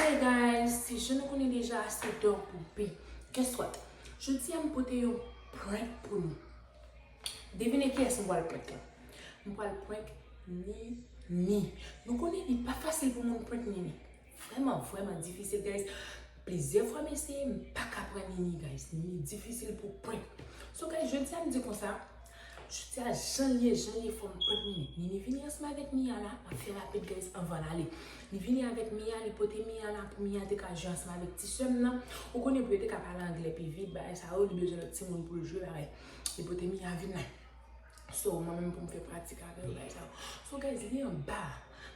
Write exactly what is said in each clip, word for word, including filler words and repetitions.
Hey guys, se jan nou konnen deja, se Dò Poupée. Guess what? Jodi a m pote yon prank pou nou. Devine kiyès m pral prank la. M pral prank Nini. Nou konnen li pa fasil pou moun prank Nini. Vrèman, vrèman difisil, guys. Plizyè fwa m eseye, m pa ka pran Nini, guys. Nini difisil pou prank. So, guys, jodi a m di konsa, jodi a jan l ye, jan l ye, fò m prank Nini. Nini vini ansanm avèk Mia la, m ap fè rapid, guys, anvan l ale. Li vini avèk Mia, li pote Mia la pou Mia te ka jwe ansanm avèk ti sè m nan. Ou konnen pou yo te ka pale anglè pi vit, bagay sa yo, li bezwen lòt timoun pou l jwe, bagay. Li pote Mia vin la. So, mwen menm pou m fè pratik avè l, bagay sa yo. So, guys, li anba.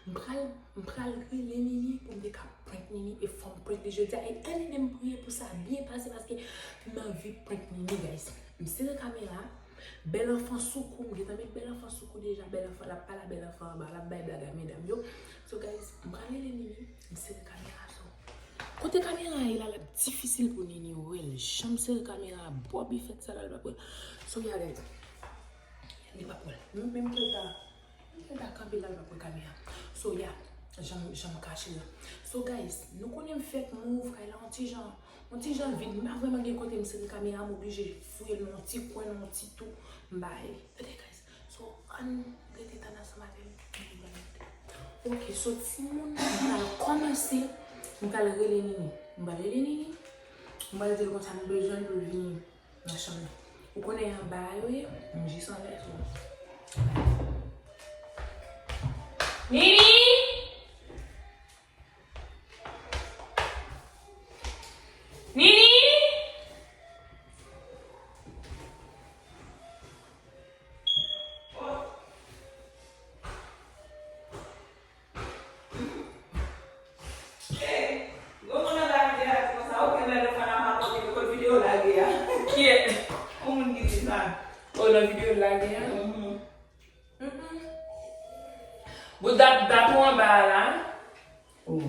M pral, m pral rele Nini pou m te ka prank Nini e fò m prank li jodi a. E ann ede m priye pou sa byen pase paske m anvi prank Nini, guys. M sere kamera. Bèl anfan sou kou, m gentan met bèl anfan sou kou deja. Bèl anfan, l ap pale a bèl anfan anba, l ap bay blag a medam yo. So, guys, m pral rele Nini, m sere kamera so. Kote kamera a ye la, l ap difisil pou Nini wè l. Jan m sere kamera a bò bifèt sa la, l p ap wè l. So, yeah, guys. Li p ap wè l. Menm, menm ke l ta, menm ke l ta kanpe la, l p ap wè kamera. So, yeah. Jan, jan m kache l la. So, guys, nou konnen m fèk move kay la yon ti jan, yon ti jan vid. M pa vrèman gen kote m sere kamera, m oblije fouye l nan yon ti kwen, nan yon ti tou. M bay. Tande, guys. So, ann rete tann ansanm avè m. Ok, so timoun, m pral kòmanse, m pral rele Nini. M pral rele Nini, m pral di l konsa m bezwen l pou l vini nan chanm nan. Ou konnen anba a yo ye, m jis anlè so. Nini! Nini! Kiyè? O, nan videyo lage a? Mhm. Bout dat, dat ou anba a la. Oh.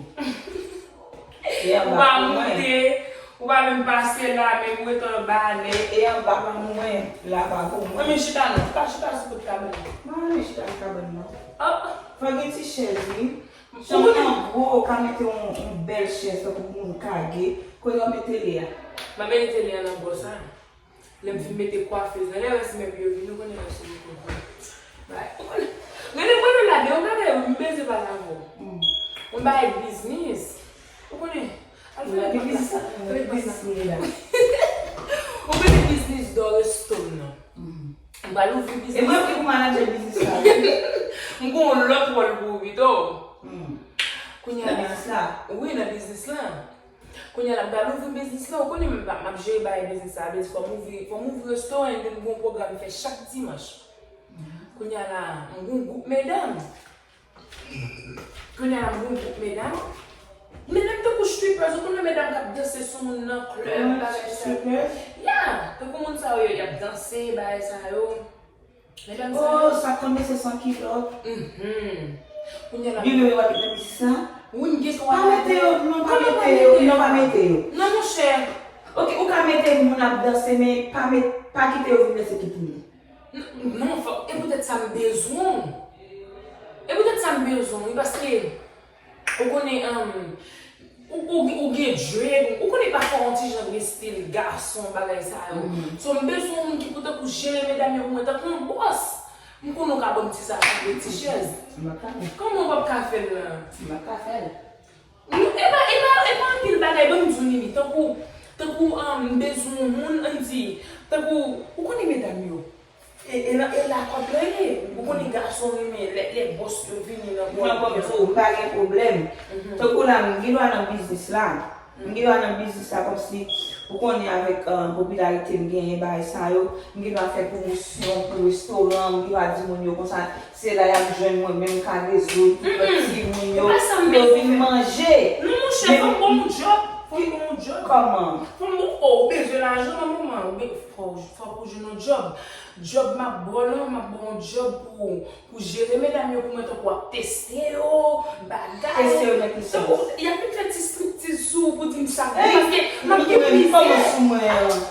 E anba pou mwen. Ou pa moute, ou pa menm pase la, men ou ret anba a nèt. E anba pa pou mwen, la pa pou mwen. Mwen, men chita non, pa chita sou kote kabann nan. Mwen renmen chita nan kabann nan. Oh. Fò gen ti chèz, wi. Chanm nan gwo, ou ka mete yon, yon bèl chèz, tankou moun kage. Kote w mete li a? M ap mete li a nan bò sa. Lè m fin mete kwafez la, lè rès mèb yo vini, ou konnen rès yo konn bay. Gade mwen nou la de, ou gade m bezwen pale avè w. Mm. Ou bay biznis. Ou konnen, al fè lòt bagay. Ou konnen biznis dò resto m nan. Mm. M pral ouvri biznis. E mwen ki pou manadjè biznis la. M gon lòt wòl pou ou pito. Mm. Kounye a. Nan biznis la? Wi, nan biznis la. Kounye a la, m pral ouvri biznis la, ou konnen m ap, m ap jere bagay biznis la, vle di fò m ouvri, fò m ouvri restoran, epi m gen yon pwogram m fè chak dimanch. Kounye a la, m gen yon gwoup medam. Kounye a la, m gen yon gwoup medam. Medam tankou strippers, ou konnen medam k ap danse sou moun nan klèb, bagay sa. Strippers? Ya, tankou moun sa yo, y ap danse, bagay sa yo. Oh, sa k konn mesye san kilòt. Mhm. Kounye a la. Bilou yo ap nan biznis la? Wi, m gen twa. Pa mete yo, non, pa mete yo, non, pa mete yo. Non, monchè. Ok, ou ka mete moun ap danse, men pa met, pa kite yo vin danse ki pou nou. N-, non, fò, e poutèt sa m bezwen w. E poutèt sa m bezwen w, wi, paske Ou konnen, um, ou, ou, ou gen dread, ou konnen pafwa yon ti jan gen stil gason, bagay sa yo. Mhm. So, m bezwen yon moun ki pou tankou jere medam yo pou mwen, tankou yon bòs. M konnen w ka ban m ti sa, ti chèz. M pa ka. Kòman w p ap ka fè l la? M pa ka fè l. Non, e pa, e pa, e pa anpil bagay, ban m di w, Nini, tankou, tankou, um, m bezwen yon moun, ann di, tankou, ou konnen medam yo. E, e nan, e la kòb la ye. Ou konnen gason renmen lè, lè bòs yo vini nan kòb yo. Mwen, kòm di w, m pa gen pwoblèm. Mhm. Tankou la, m gen dwa nan biznis la. M gen dwa nan biznis la kòmsi, ou konnen avèk, eh, popilarite m genyen, bagay sa yo, m gen dwa fè pwomosyon pou restoran, m gen dwa di moun yo konsa, se la y ap jwenn mwen, menm ka rezo, pou timoun yo, pou yo vin manje. Non, monchè, fò m ba w yon djòb. Fò m ba w yon djòb. Kòman? Fò m ba w, oh, ou bezwen lajan nan moman, ou be-, fò, fò ou jwenn yon djòb. Djòb m ap ba w lan, m ap ba w yon djòb pou, pou jere medam yo pou mwen, tankou w ap teste yo, bagay. Teste yo nan ki sans? Tankou, y ap vin fè ti striptiz sou ou pou di m sa k bon, paske m ap gen plis. Kòman sou mwen an?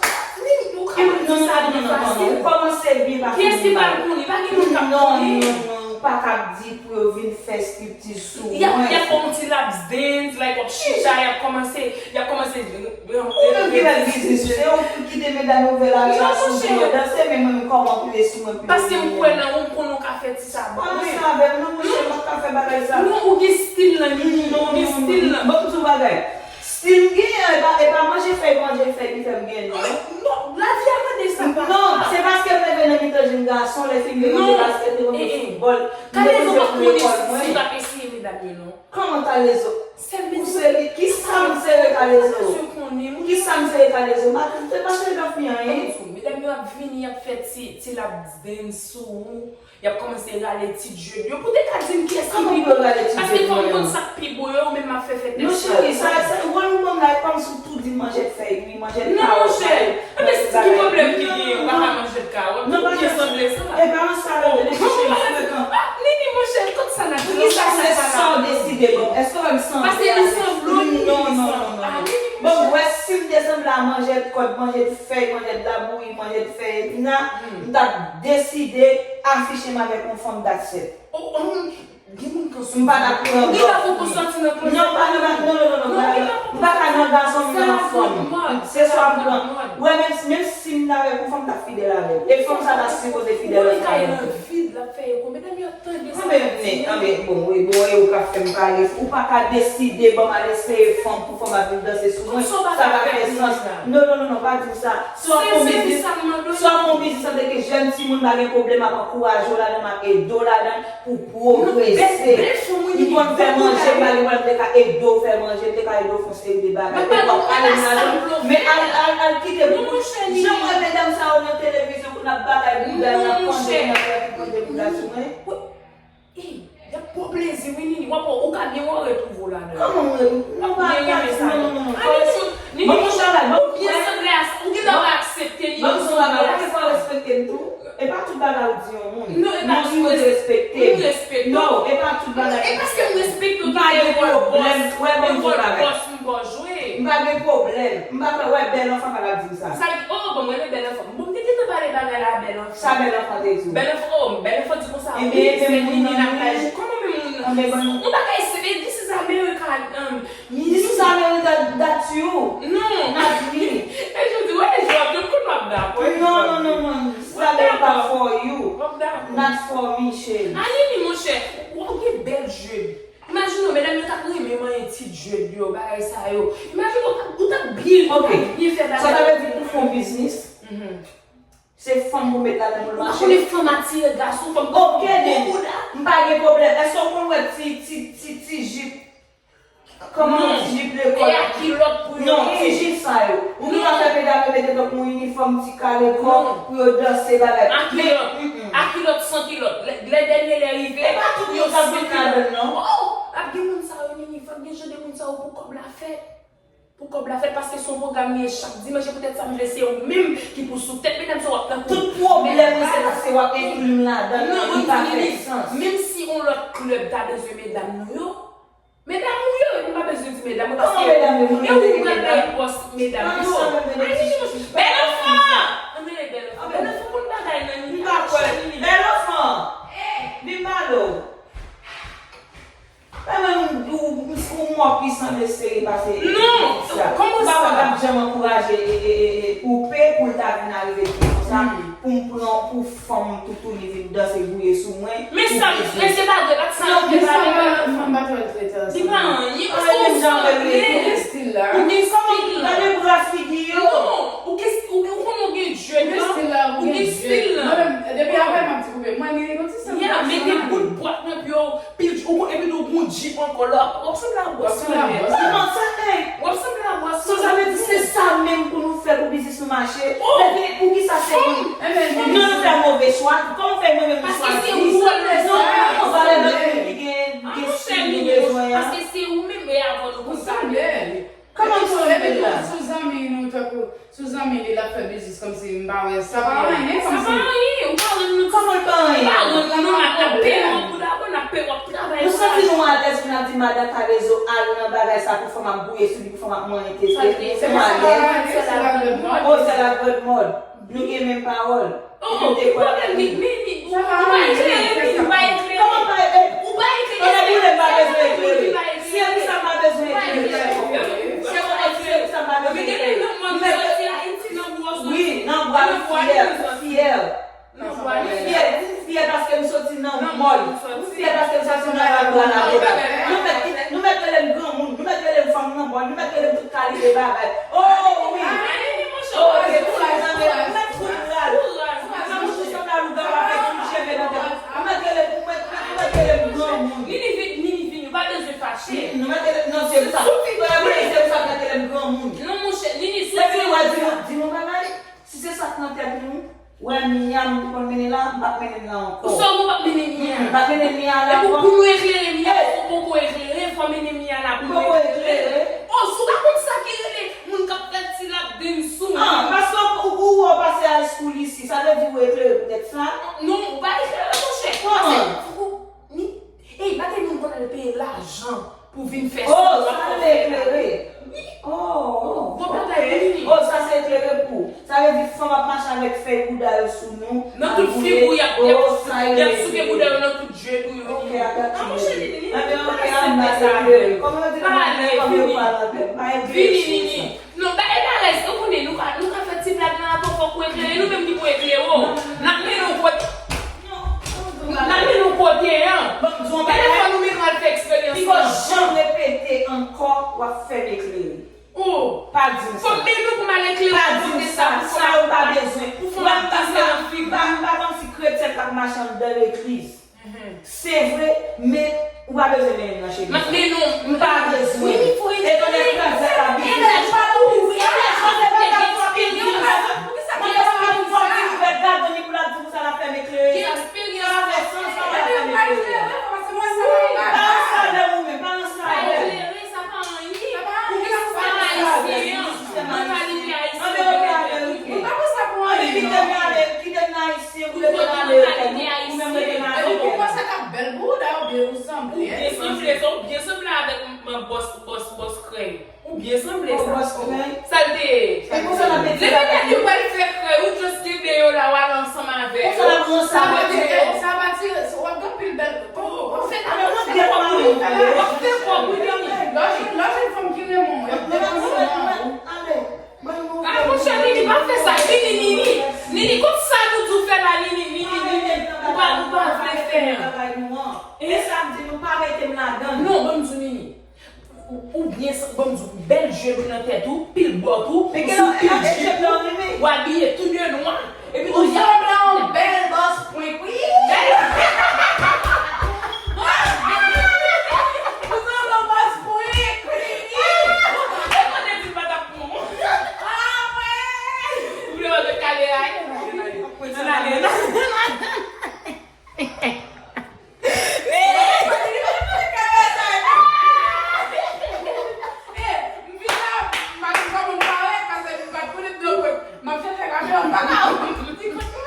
Ni, ou ka di sa byen fasil. Kòmanse byen fasil. Kiyès ki pral konnen? Pa gen moun k ap konnen. Non, non, non. Pa ka di pou yo vin fè striptiz sou mwen. Y ap fè yon ti laps dance, like, w ap chita, y ap kòmanse, y ap kòmanse. Ou menm ki fè biznis ou, se ou ki kite medam yo vè lajan sou pou yo danse, men mwen menm kòman pou yo sou mwen pou yo vini. Paske m kwè nan ou, m konnen w ka fè ti sa bon. Pa ranse avè m non, monchè, m p ap ka fè bagay sa. Non, ou gen stil lan, Nini, ou gen stil lan. Ban m di w bagay. Stil m genyen, e pa, e pa manje fèy, manje fèy ki fè m genyen non. Non, lavi a mande sa, papa. Non, se paske m leve nan mitan jenn gason, lè fi m te manje basket, te manje foutbòl. Kalezo pa konnen si l ap eseye medam yo non. Kòman Kalezo? Ou sere, kisa m sere Kalezo? Kisa m sere Kalezo? M pa, se pa sere nan fi anyen. Medam yo ap vini, y ap fè ti, ti lap dance sou ou. Y ap kòmanse rale ti djed yo. Pou te ka di m kiyès ki pi bon. Paske fò m konn sa k pi bon yo, ou menm m ap fè fè tèt. Non cheri, sa, sa, wòl ou ban m la, e kòmsi w tou di m manjèt fèy, wi, manjèt kawòt. Non, monchè. Anben, ki pwoblèm ki genyen? Ou pa ka manjèt kawòt? Ou byen sanble sa. E pa nan sa, rete nan kichen m frekan. Ah, Nini, monchè, kot sa n ap di la? Poukisa se sa w deside ban m? Èske w wè m sanble avèk? Paske li sanble w, Nini. Non, non, non, non. Bon, w wè, si m te sanble a manjèt kòd, manjèt fèy, manjèt labouyi, manjèt fèy epina, m t ap deside afiche m avèk yon fanm, that's it. Gen moun k ansanm. M pa t ap pran dòf. Ou gentan poko sòti nan klozèt? Non, pa nan, non, non, non, non, non, m pa ka nan gason, m nan fanm. Se swa m pran. Ou wè, menm, menm si m t avèk yon fanm, m t ap fidèl avè l. E fanm sa ta sipoze fidèl ansanm avèk mwen. Ou wè kay nan vid, l ap fè eko. Medam yo ap tande sa. Anben, men, anben, bon, wi, bon, e ou k ap fè m pale. Ou pa ka deside ban m al eseye fanm pou fanm ap vin danse sou mwen. Sa pa fè sans. Non, non, non, non, pa di m sa. Si w ap fè yon biznis, si w ap fè yon biznis antanke jèn timoun, m pa gen pwoblèm, m ap ankouraje w ladan, m ap ede w ladan. Pou pwogrese. M konn fè manje, m pa gen pwoblèm, m te ka ede w fè manje, m te ka ede w fè yon seri de bagay. Epi w ap ale nan lajan, men al, al, al kite pou, jan m wè medam sa yo nan televizyon, pou n ap bagay bouda, n ap pande, n ap fè tout pande bouda sou mwen. Ey, y ap pran plezi wi, Nini. W ap wè, ou ka byen wè w retwouve w ladan. Kòman m retwouve? Non, pa, pa, non, non, non, non. Nini, ou byen sanble a sa. Ou gentan pa aksepte, Nini, ou sanble a sa. Ou pa respekte m tou. E pa tout bagay ou di yon moun. Non, e pa tout moun respekte m. M respekte w. Non, e pa tout bagay. E paske m respekte w ki fè wòl bòs. Wè, ban m di w bagay. M pa gen pwoblèm. M pa kwè, wè, bèl anfan pa t ap di m sa. Sa ki, oh, bon, mwen renmen bèl anfan. Bon, m te gentan pale bagay la a bèl anfan. Sa bèl anfan te di w? Bèl anfan, oh, bèl anfan di konsa, wi, se Nini n ap bay jou. Kòman menm moun nan? Yon bagay, se, this is America, um, This is America, that's you, not me. E jodi, wè, jodi, m konn w ap dakò. Non, non, non, non. Sa bèl pa for you. W ap dakò. Not for me, cheri. A, Nini, monchè, w gen bèl jed. Imajine w, medam yo t ap renmen manyen ti djed yo, bagay sa yo. Imajine w t ap, ou t ap byen, ou t ap byen fè bagay. Ok. Sa ta vle di pou fè yon biznis, se fanm pou met ladan pou l mache. Ou pa konnen fanm atire gason, fanm pou bouda. M pa gen pwoblèm. Èske w konn wè ti, ti, ti, ti jip? Kòman yon ti jip lekòl? E a kilòt pou yo ye. Non, ti jip sa yo. Ou gentan fè medam yo mete tankou yon inifòm ti kale kò pou yo danse bagay. A kilòt, a kilòt, san kilòt. Lè, lè dènye lè rive, e pa tout moun k ap vin ladan l non. Oh! Ap gen moun sa yo, Nini, fòk gen jan de moun sa yo pou kòb la fèt. Pou kòb la fèt, paske se yon pwogram li ye chak dimanch, e poutèt sa m vle se ou menm ki pou sou tèt medam sa w ap tankou. Tout pwoblèm nan se paske w ap enkli m ladan l, li pa fè sans. Menm si yon lòt klèb ta bezwen medam nou yo, medam ou yo, m pa bezwen di medam ou, paske e ou k pral bay bòs medam yo. Bèl anfan! Ann rele bèl anfan. Bèl anfan konn bagay nan Nini. M pa kwè. Bèl anfan! Vin pale w. Mwen menm, ou, ou, ou mò ki sanble sere pase sa. Non, kòman sa? M pa kwè m t ap janm ankouraje e, e, e, e, Koupe pou l ta vin arive di konsa, pou m pran, pou fanm toutouni vin danse gouye sou mwen. Men sa, men se pa vre, pa t sa. Non, men sa pa, fanm pa t wè l trete ansanm. Li pa anyen, paske ou sanble. Ou gen stil la. Ou gen stil la. Gade bra figi yo. Non, ou gen, ou gen, ou konnen ou gen djed la. Ou gen stil la, ou gen djed. Mwen menm, depi avè m ap di Koupe, mwen gen yon ti stil la. Ya, mete bout bwat nan pye w. Pil, ou konn, epi tou gon jip ankò la, w ap sanble a bòs mwen. W ap sanble a bòs. Kòman sa, ey? W ap sanble a bòs mwen. So, sa vle di se sa menm pou nou fè pou biznis nou mache? Oh! Epi, poukisa se mwen? Non, nou fè move chwa. Kòman fè mwen menm m chwazi? Paske se wòl nou. Non, non, non, valè lòt moun ki gen, gen stil nou bezwen an. Paske se ou menm, e avan nou konn sa. Kòman nou sanble la? Sou zanmi nou, tankou, sou zanmi li, l ap fè biznis kòmsi m pa wè. Sa pa anyen, kòmsi. Sa pa anyen, ou pa rann nou. Kòman l pa anyen? Ou pa rann nou, n ap, n ap peye w pou dabò, n ap peye w, w ap travay pou lajan. Nou santi nou alèz pou n ap di madan Kalezo al nan bagay sa pou fanm ap gouye sou li, pou fanm ap manyen tete. Nou alèz. Oh, c'est la grande mode. Nou gen menm pawòl. Oh, ki pwoblèm li? Mimi, ou pa eklere, Mimi, ou pa eklere. Kòman pa eklere? Ou pa eklere. Konnen boule m pa bezwen eklere. Si e pou sa m pa bezwen eklere. Se pou sa m pa bezwen eklere. Wi, nan bwa m fyè, fyè. M fyè, m fyè paske m soti nan mòn. M fyè paske m soti nan lakou a la beba. Nou mèt, nou mèt rele m granmoun, nou mèt rele m fanm nan mòn, nou mèt rele m tout kalite bagay. Oh wi. Oh, se kouraj, kouraj. Ou mèt fout pral. Ou mèt fout sanble a lougawou avèk tout cheve nan tèt ou. Ou mèt rele, ou mèt, ou mèt rele m granmoun. Nini vini, Nini vini, ou pa bezwen fache. Nou mèt rele, non, se pou sa. Se pou sa nou mèt rele m granmoun. Non, monchè, Nini, sou. Epi, w a di nou, di nou bagay. Si se sa k nan tèt nou, wè Mia m te konn mennen la, m p ap mennen l la ankò. Ou sòm ou p ap mennen Mia? M p ap mennen Mia la ankò. Epi pou nou eklere Mia, fò poko eklere, fò mennen Mia la pou nou eklere. Oh, si w ta konn sa ki rele moun k ap fè ti labim sou moun. Ah, paske ou, ou, ou wè w pase high school isi, sa vle di ou eklere poutèt sa? Non, ou pa eklere, monchè. Paske ou, ni, ey, pa gen moun konnen l peye lajan pou vin fè sa. Oh, sa se eklere. Oh, gwo bagay, wi. Oh, sa se eklere pou. Sa vle di fanm ap mache avèk fèy bouda yo sou nou. Nan tout figou, y ap, y ap, y ap souke bouda yo nan tout je pou yo. Ok, I got you, baby. Ah, monchè, Nini, Nini, pa aksepte sa, baby. Kòman yo di nan fanm yo pale avè m? Vini, Nini. Non, ba egalèz, ou konnen, nou ka, nou ka fè ti blag nan apre, fòk ou eklere, nou menm ki pou eklere w. N ap mennen w kote. N ap mennen w kote an. Telefòn ou mennen w al fè eksperyans lan. Piko janm repete ankò, w ap fè m eklere. Oh, pa di m sa. Fò m mennen w pou m al eklere w kote sa, sa ou pa bezwen. Pou fè m ap pase nan figi. M pa, m pa kòmsi kretyen k ap mache anndan legliz. Se vre, men ou pa bezwen mennen m nan chemiz. Men non, m pa bezwen. Etone kraze la Bib. Poukisa mwen pa pou fòm ki ouvè gadon ni pou l ap di pou sa l ap fè m eklere? Sa pa fè sans, sa pa fè m eklere. Pa nan salè ou menm, pa nan salè. Ou menm rete nan verite. Ou menm rete nan verite. Epi poukò sa t ap bèl pou ou, dayè, ou byen, ou sanble. Ou byen sanble, sa, ou byen sanble avèk m, m, bòs, bòs, bòs krèy. Ou byen sanble sa. Bòs krèy. Sa l te ye? Depi lè ou pral fè krèy, ou just kenbe yo la, w al ansanm avè yo. Sa va tire, sa va tire, w ap gen anpil bèl. Ou fè kòb wi, w ap fè kòb wi, Nini. Lè w jwenn, lè w jwenn fanm ki renmen w, y ap depanse nan ou. Ah, monchè, Nini, pa fè sa. Nini, Nini. Nini, kot sa nou di w fè la, Nini, Nini, Nini. Ou pa, ou pa vle fè an. E sa m di nou pa mete m ladan l. Non, ban m di w, Nini. Ou, ou byen, ban m di w, bèl jewèl nan tèt ou, pil bòt ou, ou sou pil jip ou, w abiye tou de nwa. Epi ou sanble yon bèl bòs prank, wi. Ou sanble yon bòs prank, wi. E kote di l pa t ap pran w? Ah, wi. Ou vle wè lòt kamera a? Ann ale, ann ale, ann ale. M vin la, m pa gen kòman m pale, paske m pa t konnen m nan prank. M ap chèche kamera, m pa ka wè.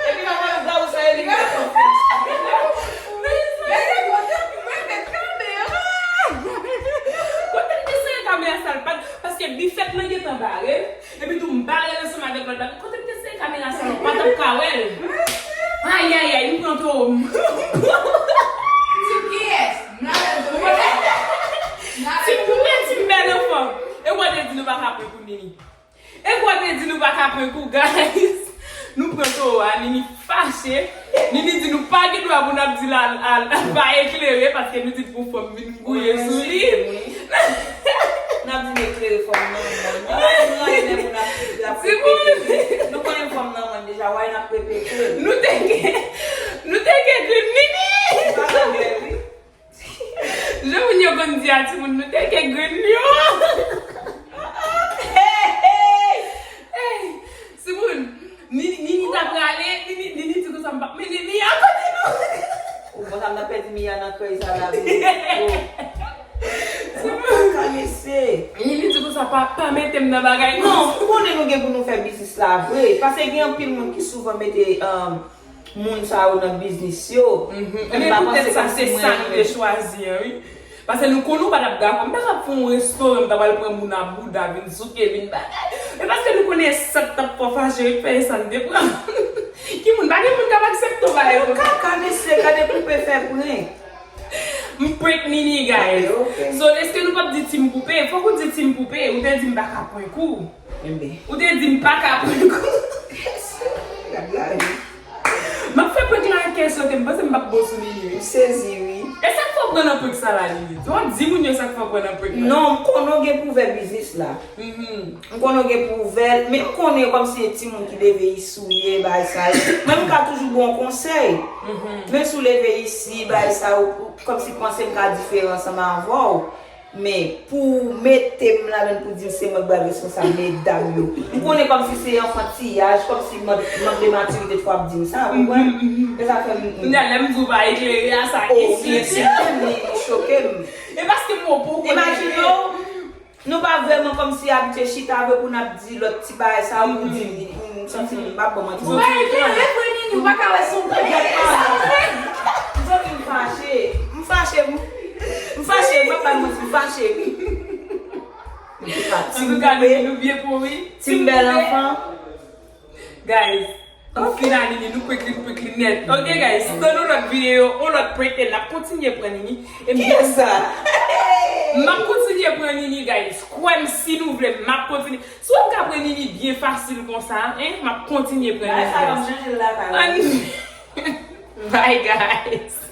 Epi nan mwen, sa ou sa, e li gen konfyans. Mezanmi, kote m te sere kamera? Kote m te sere kamera sa, l pa t, paske bifèt lan gentan bare l. Epi tou, m bare l ansanm avèk lòt bagay. Kote m te sere kamera sa, l pa t ap ka wè l. Ayayay, m pran towo. Ti kiyès? M lave l tou. Ti, m mèt, ti m bèl anfòm. E w te di nou pa ka prank ou, Nini. E w te di nou pa ka prank ou, guys. Nou pran towo a, Nini fache. Nini di nou pa gen dwa pou n ap di l al, al, al pa eklere, paske nou di l pou fanm vin gouye sou li. N ap di n eklere fanm nan, mòn. Nou pa konn anyen lè moun ap, ap repete. Nou konnen fanm nan, mòn, deja, why n ap repete? Nou te gen, nou te gen grenn Nini! Pa nan grenn, wi. Jan moun yo konn di a timoun, nou te gen grenn yo. Hey, hey! Hey! Timoun, Nini, Nini ta prale, Nini, Nini di konsa, "M p ap mennen Mia kote nou." Ou konn sa m nan pèdi Mia nan krèy sa la vre. Oh. Mwen pa ka mesye. Nini di konsa, "Pa, pa mete m nan bagay non." Non, ou konnen nou gen pou nou fè biznis la vre. Paske gen anpil moun ki souvan mete, um, moun sa yo nan biznis yo. Mhm. Ebyen, poutèt sa, se sa nou te chwazi an, wi. Paske nou konn ou pa t ap dakò. M pa t ap fè yon restoran, m ta pral pran moun a bouda, vin souke, vin bagay. E paske nou konnen sa k t ap fè w fache, wi, fè e sa n te pran. Ki moun, pa gen moun k ap aksepte w bagay konsa. Kaka, mesye, gade poupe fè prank. M prank Nini, guys. Ok, ok. So, èske nou p ap di Team Poupe? Fòk ou di Team Poupe. Ou te di m pa ka prank ou. Enben. Ou te di m pa ka prank ou. Gad la, wi. M ap fè prank la ak kè sote, m panse m p ap bon sou Nini, wi. M sezi, wi. E sa k fè w pran nan prank sa la, Nini? W ap di moun yo sa k fè w pran nan prank la. Non, m konnen w gen pou ouvè biznis la. Mhm. M konnen w gen pou ouvè l, men m konnen kòmsi e timoun ki leve isi ou ye, bagay sa yo. Mwen, m ka toujou ba w konsèy. Mhm. Men si w leve isi, bagay sa yo, kòmsi panse m ka diferan ansanm avè w. Men pou w mete m ladan l pou di m se mwen k pral responsab medam yo. M konnen kòmsi se anfantiyaj, kòmsi mank, mank de matirite fò w ap di m sa, ou konprann? Mhm, mhm. Se sa k fè m. Kounye a, lè m di w pa eklere a, sa ki sou. Oh, li ensilte m, li, li choke m. E paske m wè w poko. Imajine w, nou pa vrèman kòmsi abitye chita vre pou n ap di lòt ti bagay sa yo, pou di, m santi m pa bon manti. Ou pa eklere vre, Nini, ou pa ka wè si w konprann. Mezanmi, m fache. M fache, m, m fache, m pa bay manti, m fache, wi. Antouka, Nini, nou byen pou wi. Ti bèl anfan. Guys, nou fin a Nini, nou prank li, nou prank li nèt. Ok, guys, tann yon lòt videyo, yon lòt prank, e n ap kontinye pran Nini. E m Kiyès sa? M ap kontinye pran Nini, guys. Kwè m, si nou vle, m ap kontinye. Si w ka pran Nini byen fasil konsa, hein, m ap kontinye pran Nini, guys. Bagay sa va chanje l la, ann. Bye, guys.